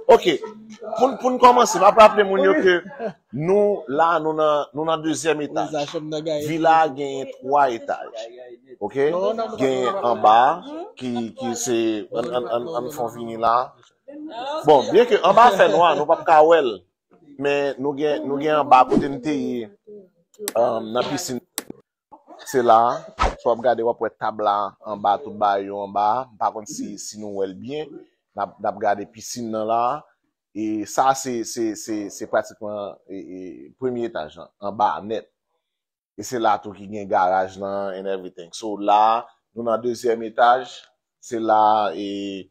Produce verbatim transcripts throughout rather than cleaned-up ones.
Ok, pou, pou n kòmanse, m ap raple moun yo ke nou la, nou nan, nou nan dezyèm etaj. Vila a genyen twa etaj. Ok? Gen anba, ki, ki se, ann, ann, ann, ann fè w vini la. Bon, byen ke anba fè nwa, nou p ap ka wè l. Men nou gen, nou gen anba kote n te ye, um, nan pisin. Se la, si w ap gade, w ap wè tab la anba, tout bagay yo anba. M pa konn si, si nou wè l byen. N ap, n ap gade pisin nan la. E sa, se, se, se, se pratikman, e, e, premye etaj lan, anba a nèt. E se la tou ki gen garaj lan and everything. So, la, nou nan dezyèm etaj. Se la, e,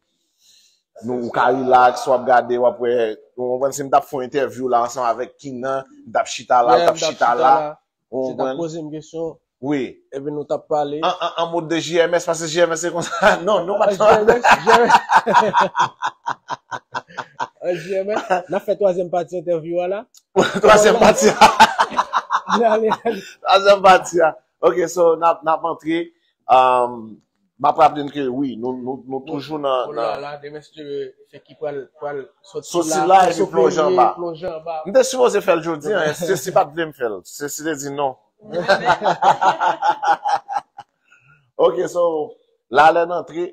nou, ou ka relax, w ap gade, w ap wè, ou konprann, si m t ap fè yon entèvyou la ansanm avèk King nan, m t ap chita la, ou t ap chita la. Ou konprann? Poze m kesyon. Wi. Epi nou t ap pale. An, an, an mod de J M S, paske J M S se konsa. Non, nou pa t J M S, J M S. An J M S, n ap fè twazyèm pati entèvyou a la. Twazyèm pati a. Ale, ale. Twazyèm pati a. Ok, so, n ap, n ap antre. Um, m ap raple n ke, wi, nou, nou, nou toujou nan, nan la, la, demen, si Dye vle, se ki pral, pral soti la, soti la, epi plonje anba. Plonje anba. M te sipoze fè l jodi a, se si pa t vle m fè l. Se si te di non. Ok, so, la lè n antre,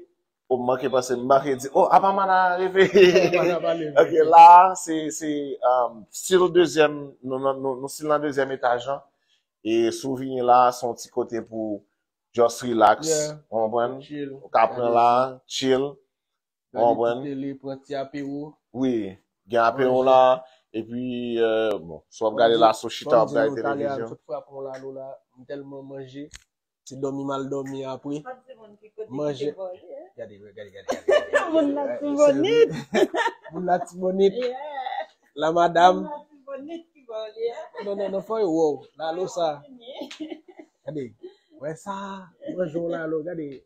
oh, m manke panse, m manke di, oh, apa mana leve. Ok, la, se, se, um, still dezyèm, nou, nou, nou, nou still nan dezyèm etaj lan. E si w vini la, se yon ti kote pou just relax, ou konprann? Ou ka pran la, chill. Ou konprann? Gade ti tele, pran ti apero. Wi, gen apero la, epi, euh, bon, si w ap gade la, sou chita, w ap gade televizyon. Sot frape yon lalo la, m tèlman manje, ti dòmi m al dòmi apre. Manje. Gade, gade, gade, gade. Moun la tibonit. Moun la tibonit. La madam. Moun la tibonit ki ba w li a. Non, non, non, fò yo wè w. Lalo sa. Gade, wè sa, manje yon lalo, gade.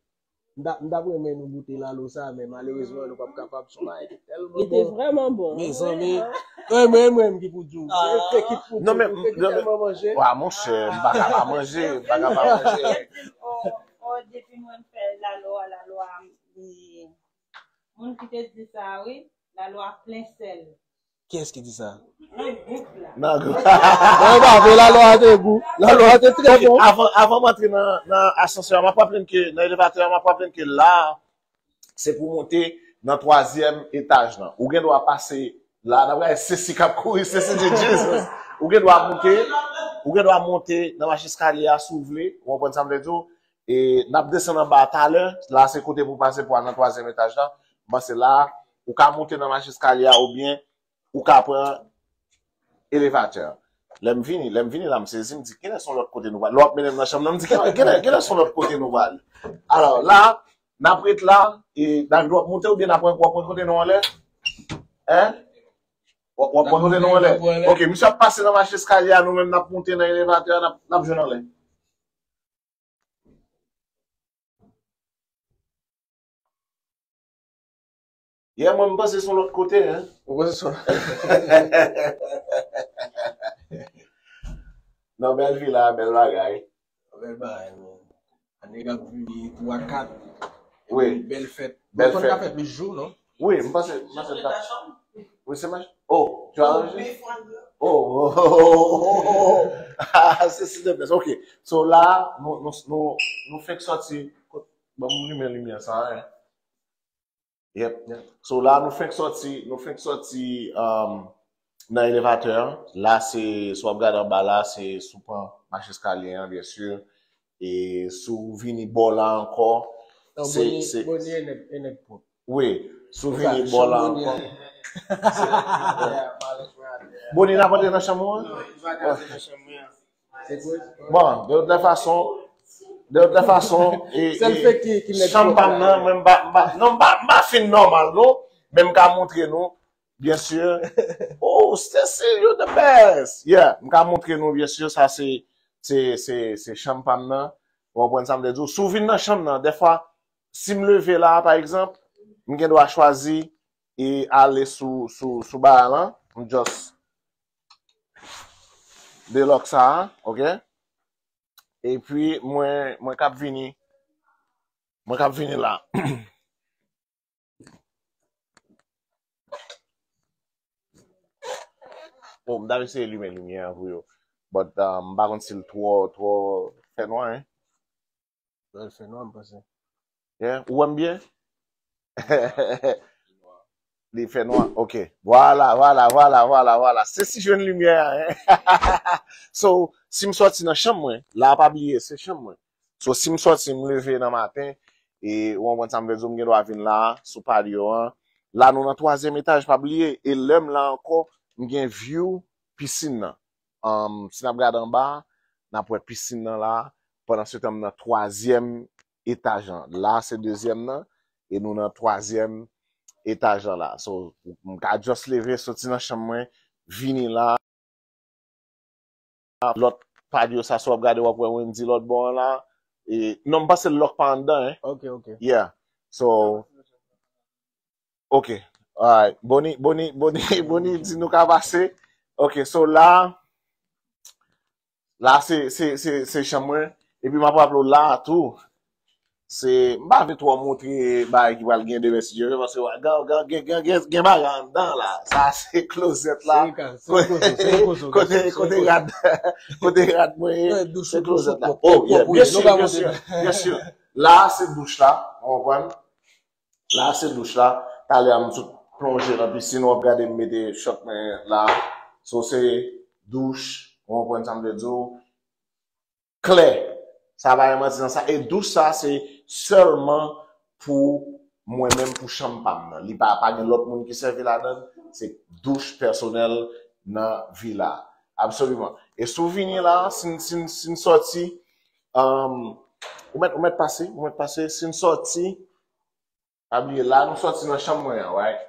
M ta, m ta renmen nou goute lalo sa, men malerezman, nou p ap kapab. Son bagay ki tèlman bon. Li te vrèman bon. Mezanmi. Mwen, mwen, mwen ki pou di w. Se fake it pou di w. Ou fake it tèlman manje. Wa, monchè, m pa ka pa manje, m pa ka pa manje. Oh, oh, depi mwen fè lalo a, lalo a, li, moun ki te di sa, wi, lalo a plen sèl. Kiyès ki di sa? Nan gwoup la. Nan gwoup. Nan gwoup. Lalo a te gou. Lalo a te trè bon. Ok, avan, avan m antre nan, nan asansè a, m ap raple n ke, nan elevatè a, m ap raple n ke la, se pou w monte nan twazyèm etaj lan. Ou gen dwa pase la, n ap gade Sesi k ap kouri, Sesi de Jesus. Ou gen dwa monte, ou gen dwa monte nan mach eskalye a si w vle, ou konprann sa m vle di w. E n ap desann anba a talè, la se kote pou w pase pou w al nan twazyèm etaj la. M panse la, ou ka monte nan mach eskalye a oubyen ou ka pran elevatè. Lè m vini, lè m vini la, m sezi, m di, "Kilès yon lòt kote nou pral?" Lè w ap mennen m nan chanm nan, m di, "Kilè, kilè, kilès yon lòt kote nou pral?" Alò, la, n ap ret la, e n ap, w ap monte oubyen n ap pran, w ap pran kote nou anlè? Hein? W ap, w ap pran kote nou anlè? Ok, misye ap pase nan mach eskalye a, nou menm n ap monte nan elevatè a, n ap, n ap jwenn anlè. Yeah, mwen, m panse se yon lòt kote, hein. Ou panse se yon lòt kote? Non, bèl vila, bèl bagay. Bèl bagay, man. A nèg ap vini twa, kat. Wi. Bèl fèt. Bèl fèt. Konn ka fè plis jou, non? Wi, m panse, m panse m ta. Wi, se mach. Oh, tu as arrangé? Oh, oh, oh, oh, oh, oh. Ah, se, se de best. Ok. So la, nou, nou, nou, nou fenk sòti. Ban m limen limyè sa, hein. Yep. So la, nou fenk sòti, nou fenk sòti, um, nan elevatè an. La, se, si w ap gade anba la, se si w pran mach eskalye an, byen si. E si w vini bò la ankò, se, se. Boni e nèg, e nèg pwòp. Wi, si w vini bò la ankò. Boni, n ap antre nan chanm ou an? Bon, de toute façon, de toute façon, e, e, chanm pa m nan, mwen m pa, m pa, non, m pa, m pa fin nòmal, non, men m ka montre nou, byen si. Oh, Stacy, you the best! Yeah, m ka montre nou, byen si, sa se, se, se, se chanm pa m nan. Ou konprann sa m vle di w? Si w vin nan chanm nan, dèfwa, si m leve la, pa egzanp, m gen dwa chwazi e ale sou, sou, sou bagay lan, m just delòk sa a, ok? Epi mwen, mwen k ap vini, mwen k ap vini la. Bon, m t ap eseye limen limyè an pou yo. But, um, m pa konn si l twò, twò fè nwa, hein. Lè l fè nwa, m panse. Yeah? Ou wè m byen? Li fè nwa. Ok. Vwala, vwala, vwala, vwala, vwala. Se si jwenn limyè a, hein? So, si m sòti nan chanm mwen, la pa bliye, se chanm mwen. So, si m sòti, m leve nan maten, e ou konprann sa m vle di w, m gen dwa vin la, sou patio an. La, nou nan twazyèm etaj, pa bliye. E lè m la ankò, m gen view pisin nan. Um, si n ap gade anba, n ap wè pisin nan la. Pandan se tan, m nan twazyèm etaj lan. La, se dezyèm nan, e nou nan twazyèm etaj lan la. So, m ka just leve, soti nan chanm mwen, vini la. Lòt patio sa, si w ap gade, w ap wè Wendy lòt bò an la. E, non, m panse Lòk pa anndan, hein. Ok, ok. Yeah. So, ok. Alright. Boni, Boni, Boni, Boni di nou ka pase. Ok, so la, la se, se, se, se chanm mwen. Epi m ap raple w la tou. Se, m pa vle twò montre bagay ki pral gen demen si Dye vle, paske gen, gen, gen, gen, gen, gen bagay anndan la. Sa se klozèt la. Kote, kote rad, kote rad mwen ye, se klozèt la. Oh, yeah, byen si, byen si, byen si. La, se douch la, ou konprann? La, se douch la. Talè a, m sot plonje nan pisin, w ap gade m mete chòt mwen la. So, se douch, ou konprann sa m vle di w? Klè. Sa pa gen manti nan sa. E douch sa, se sèlman pou mwen menm, pou chanm pa m nan. Li pa, pa gen lòt moun ki sèvi ladan l. Se douch pèsonèl nan vila. Absoliman. E si w vini la, si n, si n, si n sòti, um, ou mèt, ou mèt pase, ou mèt pase, si n sòti, pa bliye, la nou sòti nan chanm mwen an, right?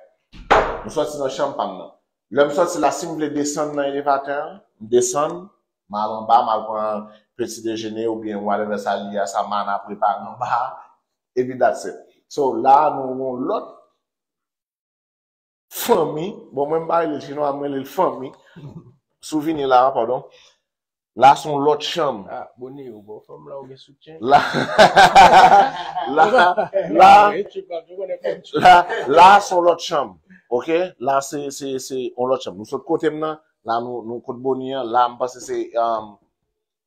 Nou sòti nan chanm pa m nan. Lè m sòti la, si m vle desann nan elevatè an, m desann, m al anba, m al pran peti dejene oubyen whatever sa li ye a, sa Mana prepare anba a, epi that's it. So, la, nou yon lòt fanmi, bon, mwen m pa rele l chinwa, mwen rele l fanmi. Si w vini la, padon. La, se yon lòt chanm. Ah, Boni, ou bon fanm la, ou gen soutyen. La, la, la, la, la, se yon lòt chanm. Ok? La, se, se, se yon lòt chanm. Nou sot kote m nan, la, nou, nou kot Boni an, la, m panse se, um,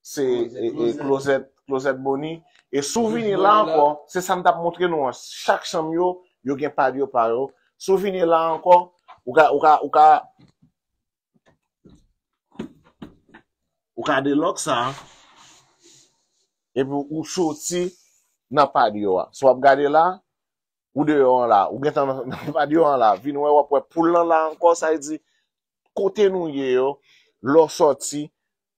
se, e, e, klozèt, klozèt Boni. E si w vini la ankò, se sa m t ap montre nou an. Chak chanm yo, yo gen patio pa yo. Si w vini la ankò, ou ka, ou ka, ou ka, ou ka delòk sa, epi ou soti nan patio a. Si w ap gade la, ou deyò an la, ou gentan nan, nan patio an la, vin wè, w ap wè poul lan la ankò, sa vle di, kote nou ye yo, lè w sòti,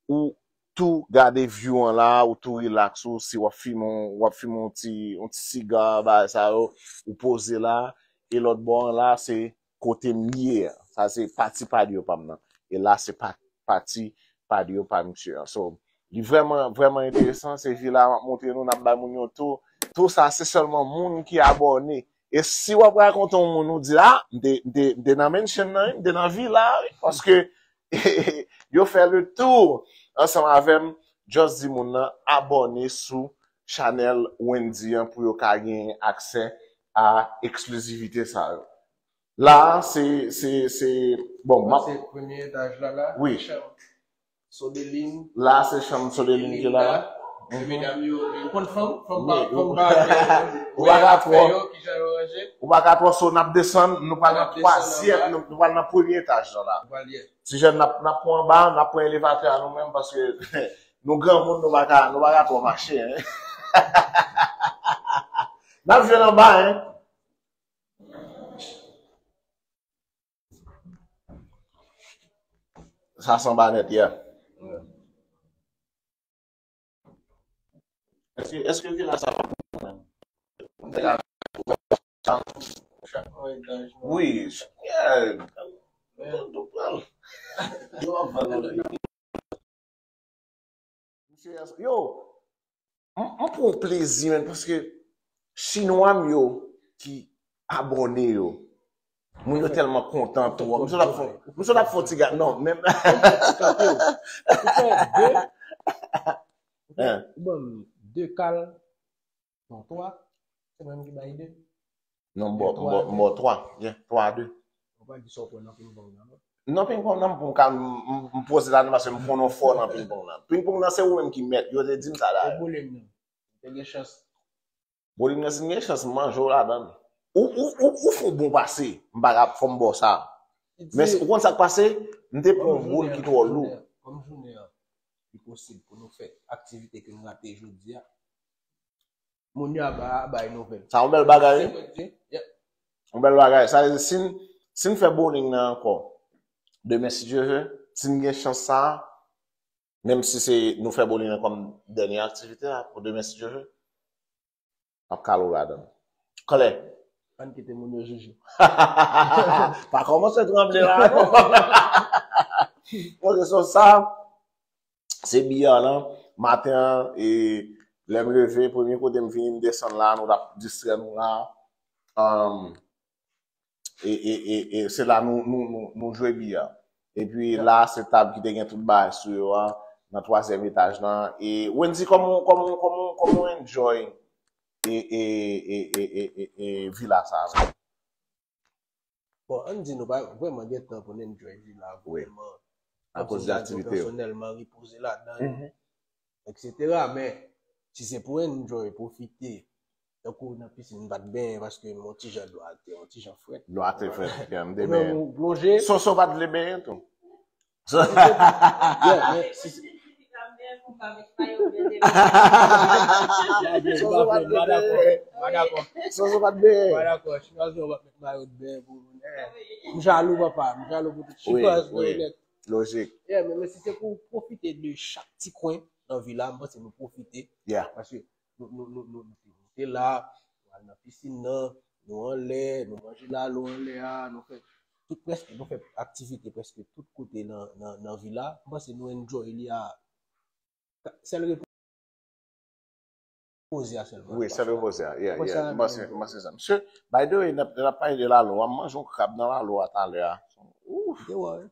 ou tou gade view an la, ou tou relax ou, si w ap fimen, w ap fimen yon ti, yon ti siga, bagay sa yo, ou poze la, e lòt bò an la, se kote m ye a. Sa se pati patio pa m nan. E la se pa, pati patio pa misye an. So, li vrèman, vrèman enteresan. Se vila m ap montre nou, n ap bay moun yon tou. Tou sa, se sèlman moun ki abòne. E si w ap rakonte yon moun, ou di, ah, m te, m te, m te nan mansion nan, wi, m te nan vila, wi. Paske yo fè le tour ansanm avè m. Just di moun nan abòne sou chanèl Wendy an pou yo ka gen aksè a eksklizivite sa yo. La, se, se, se, bon, m ap... Se premye etaj la, la. Wi. Chanm Sodelin. La, se chanm Sodelin ki la. Medam yo, yo konn fanm, fanm pa, Wi, fanm wi. pa, Ou pa ka twò. Ki jan yo ranje. Ou pa ka twò, so n ap desann, nou pral nan N ap desann twazyèm, anba. Nou, nou pral nan premye etaj lan la. Pral ye. Ti jèn, n ap, n ap pran anba, n ap pran elevatè a nou menm, paske nou granmoun, nou pa ka, nou pa ka twò mache, hein. N ap jwenn anba, hein. Sa sanba nèt, yeah. Èske, èske vila sa pa pou mwen? Wi, yeah. Yo, m, m pran plezi, men, paske chinwa m yo ki abòne yo, moun yo tèlman kontan tou. M sot ap fè, m sot ap fè yon ti gade, non, men... Ou fè de, Hein. Ou ban m de kal, non, twa. Se mwen ki bay de. Non, m ba w, m ba w, m ba w twa. Yeah, twa a de. Ou pa di sa w pran nan ping pong nan, non? Non, ping pong nan, m, m, m poze la, non, paske m konnen w fò nan ping pong nan. Ping pong nan, se ou menm ki mèt. Yo te di m sa la. E bowling nan? Te gen chans. Bowling nan, si m gen chans, m manje w ladan l. Ou, ou, ou, ou fè yon bon pase. M pa ka, fò m ba w sa. Men ou konn sa k pase? M te pran yon boul ki twò lou. Kòm jounen an, li posib pou nou fè aktivite ke n rate jodi a. Moun yo ap ba, ap bay nouvèl. Sa yon bèl bagay, wi. Se mwen di, yeah. Yon bèl bagay. Sa vle di, si n, si n fè bowling nan ankò, demen, si Dye vle, si n gen chans sa, menm si se nou fè bowling nan kòm dènye aktivite a pou demen, si Dye vle, m ap kale w ladan l. Klè. Ann kite moun yo jije. Pa kòmanse tranble la, non. Ok, so sa, se biyar lan. Maten an, e, lè m leve, premye kote m vini, m desann la, nou t ap distrè nou la. Um, e, e, e, e se la nou, nou, nou, nou jwe biyar. Epi la, se tab ki te gen tout bagay sou yo a, nan twazyèm etaj lan. E Wendy, kòman, kòman, kòman, kòman w enjoy e, e, e, e, e, e, e vila sa a? Bon, ann di nou pa vrèman gen tan pou n enjoy vila a, wi, vrèman. Akoz de aktivite yo. Pèsonèlman, repoze ladan l, mhm, et cetera. Men, si se pou enjoy, pwofite, tankou nan pisin, m pa t benyen paske m yon ti jan dlo a te, yon ti jan frèt. Dlo a te frèt, yeah, m te benyen. Ou plonje. Soso pa t vle benyen tou. Yeah, men si, si. Soso pa t benyen. M pa dakò. Chinwaz yo pa t met mayo de benyen pou nou. M jalou, papa. M jalou pou tout chinwaz yo nèt. Lojik. Yeah, men, men si se pou pwofite de chak ti kwen nan vila, m panse nou pwofite. Yeah. Paske nou, nou, nou, nou, nou te la, nou al nan pisin nan, nou anlè, nou manje lalo anlè a, nou fè tout, prèske, nou fè aktivite prèske tout kote nan, nan, nan vila. M panse nou enjoy li a. Sèl repoze a sèlman. Wi, sèl repoze a. Yeah, yeah. M panse, m panse sa. Mesye, by the way, n ap, n ap pale de lalo a, m manje yon krab nan lalo a talè a. Ouf. Ou te wè, wi.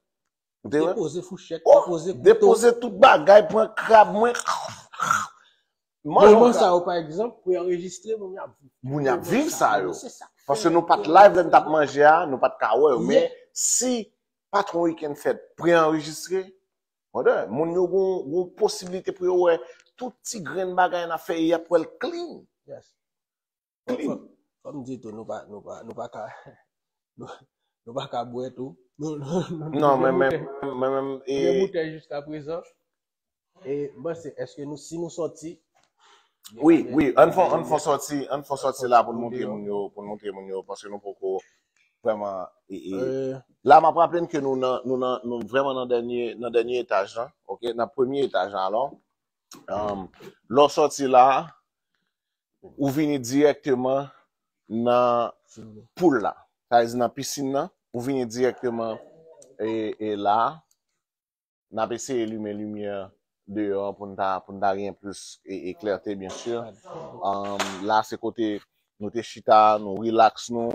Ou te wè? Depoze fouchèt, oh, depoze kouto. Depoze tout bagay, pran krab, mwen. Moman sa yo, pa egzanp, pou yo anrejistre, moun yo ap viv. Moun yo ap viv sa yo. Paske nou pa t live lè n t ap manje a, nou pa t ka wè yo. Men si patwon Weekend Fèt pre-anrejistre, brother, moun yo gon, gon posiblite pou yo wè tout ti grenn bagay n ap fè e y ap wè l clean. Yes. Clean. Kòm, kòm di tou, nou pa, nou pa, nou pa ka, nou, nou pa ka bwè tou. Nou, nou, nou, non, men, men, men, men, e gen boutèy jiska prezan. E m panse, èske nou, si nou sòti, wi, wi, ann fè, ann fè sòti, ann fè sòti la pou n montre moun yo, pou n montre moun yo, paske nou poko vrèman, e, e, la, m ap raple n ke nou nan, nou nan, nou vrèman nan dènye, nan dènye etaj lan, ok, nan premye etaj lan, alò, um, lè w sòti la, ou vini dirèkteman nan pool la. Sa vle di nan pisin nan, ou vini dirèkteman, e, e la, n ap eseye limen limyè deyò an pou n ta, pou n ta gen plis e, e klète, byen si. Um, la, se kote nou te chita, nou rilaks nou.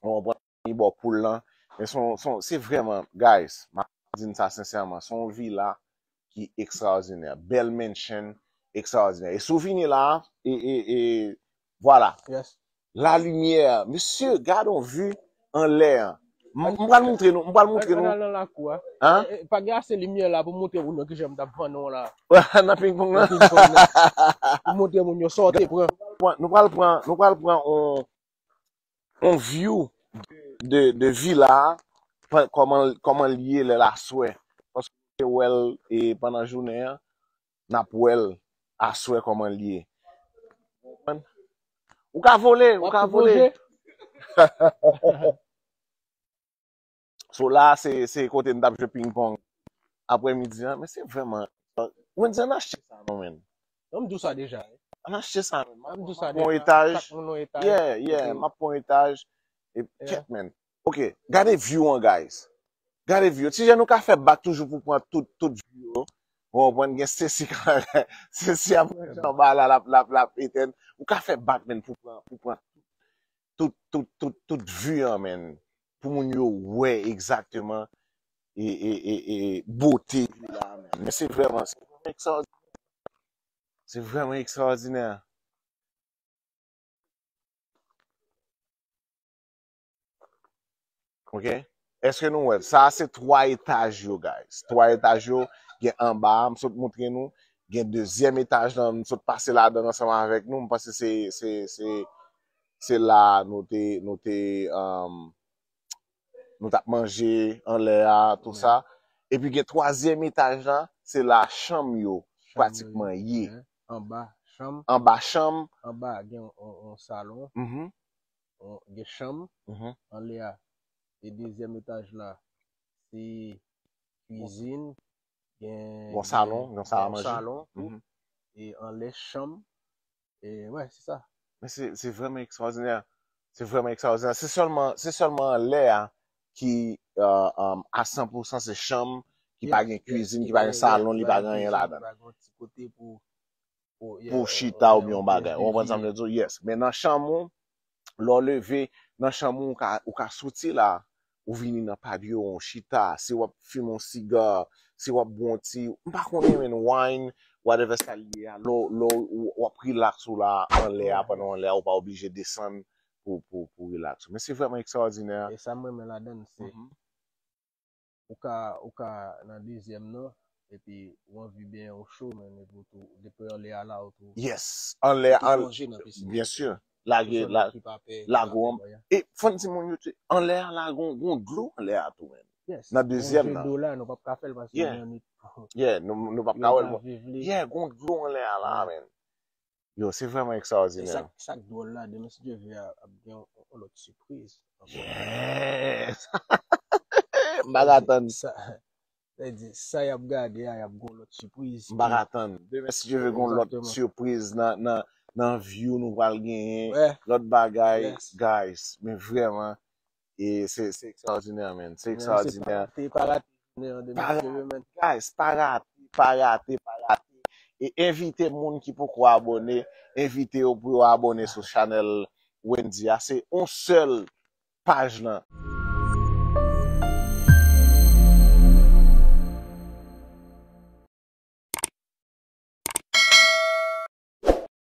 Ou konprann, bò pool lan. Men se yon, se yon, se vrèman, guys, m ap di n sa sensèman, se yon vila ki ekstraòdinè. Bèl mansion, ekstraòdinè. E si w vini la, e, e, e, vwala. Yes. Lalimyè, mesye, gade yon vi anlè an. M, m pral montre nou, m pral montre nou. Ann al nan lakou a. Hein? E, e, pa gen ase limyè la pou montre moun yo kijan m t ap vann ou la. Nan ping pong nan. Nan ping pong nan. Pou montre moun yo sa w te pran. Nou pral pran, nou pral pran on, on view de, de vila a, pa, kòman, kòman l ye lè l aswè. Paske w te wè l, e, pandan jounen an, n ap wè l aswè kòman l ye. Konprann? Ou ka vole, ou ka vole. So la, se, se kote n t ap jwe ping pong aprèmidi an, men se vrèman, mwen di ann achte sa non, men. Non, m di w sa deja, wi. Ann achte sa, men. M ap pran yon etaj. Chak moun yon etaj. Yeah, yeah, m ap pran yon etaj. E kèt, men. Ok, gade view an, guys. Gade view. Ti jan nou ka fè back toujou pou pran tout, tout view yo. Ou konprann, gen Stacy ka, Stacy ap pran jan ba la, l ap, l ap, l ap etèn. Ou ka fè back, men, pou pran, pou pran tout, tout, tout, tout vi an, men, pou moun yo wè egzakteman e, e, e, e bote vila a, men. Men se vrèman, se vrèman ekstraòdinè. Se vrèman ekstraòdinè. Ok? Èske nou wè? Sa a se twa etaj yo, guys. Twa etaj yo, gen anba a, m sot montre nou. Gen dezyèm etaj lan, m sot pase ladan ansanm avèk nou. M panse se, se, se, se la nou te, nou te, um, nou t ap manje anlè a, tou sa. Epi gen twazyèm etaj la, se la chanm yo pratikman ye. Anba chanm. Anba chanm. Anba gen yon, yon salon. Mhm. Gen chanm. Mhm. Anlè a. E dezyèm etaj la, se kwizin. Gen yon salon, gen yon sal a manje. Salon tou. Mhm. E anlè chanm. E wè, se sa. Men se, se vrèman ekstraòdinè. Se vrèman ekstraòdinè. Se sèlman, se sèlman anlè a ki, uh, um, a san pou san se chanm, ki pa gen kwizin, ki pa gen salon, li pa gen anyen ladan. Pou chita oubyen yon bagay. Ou konprann sa m vle di w? Yes. Men nan chanm ou, lè w leve, nan chanm ou, ou ka, ou ka soti la, ou vini nan patyo, ou chita, si w ap fimen yon siga, si w ap bwè yon ti, m pa konnen, men wine, whatever sa l ye a, lè w, lè w, w ap relax ou la, anlè a, pandan w anlè a, ou pa oblije desann pou, pou, pou relax ou. Men se vrèman ekstraòdinè. E sa m renmen ladan l, se ou ka, ou ka nan dezyèm nan, epi ou anvi byen, ou cho, men epi ou tou, depi anlè a la, ou tou, yes, anlè a, ou tou plonje nan pisin. Byen si. Lage, lage w. E fò n di moun yo tou, anlè a la, gon, gon dlo anlè a tou, men. Yes. Nan dezyèm nan. Gon dlo la, nou p ap ka fè l paske nou nan nwit. Yeah, nou, nou p ap ka wè l. Yeah, gon dlo anlè a la, men. Yo, se vrèman ekstraòdinè. E sa, sa k dwòl la, demen si Dye vle, ap gen yon, yon lòt sipriz. Yes! M pa ka tann. Sa, sa vle di, sa y ap gade a, y ap gen yon lòt sipriz. M pa ka tann. Demen si Dye vle, gen yon lòt sipriz nan, nan, nan view nou pral genyen. Lòt bagay, guys. Men vrèman, e se, se ekstraòdinè, man. Se ekstraòdinè. Pa rate, pa rate jounen an demen si Dye vle, man. Guys, pa rate, pa rate, pa rate. E envite moun ki poko abòne, envite yo pou yo abòne sou chanèl Wendy a. Se yon sèl paj lan.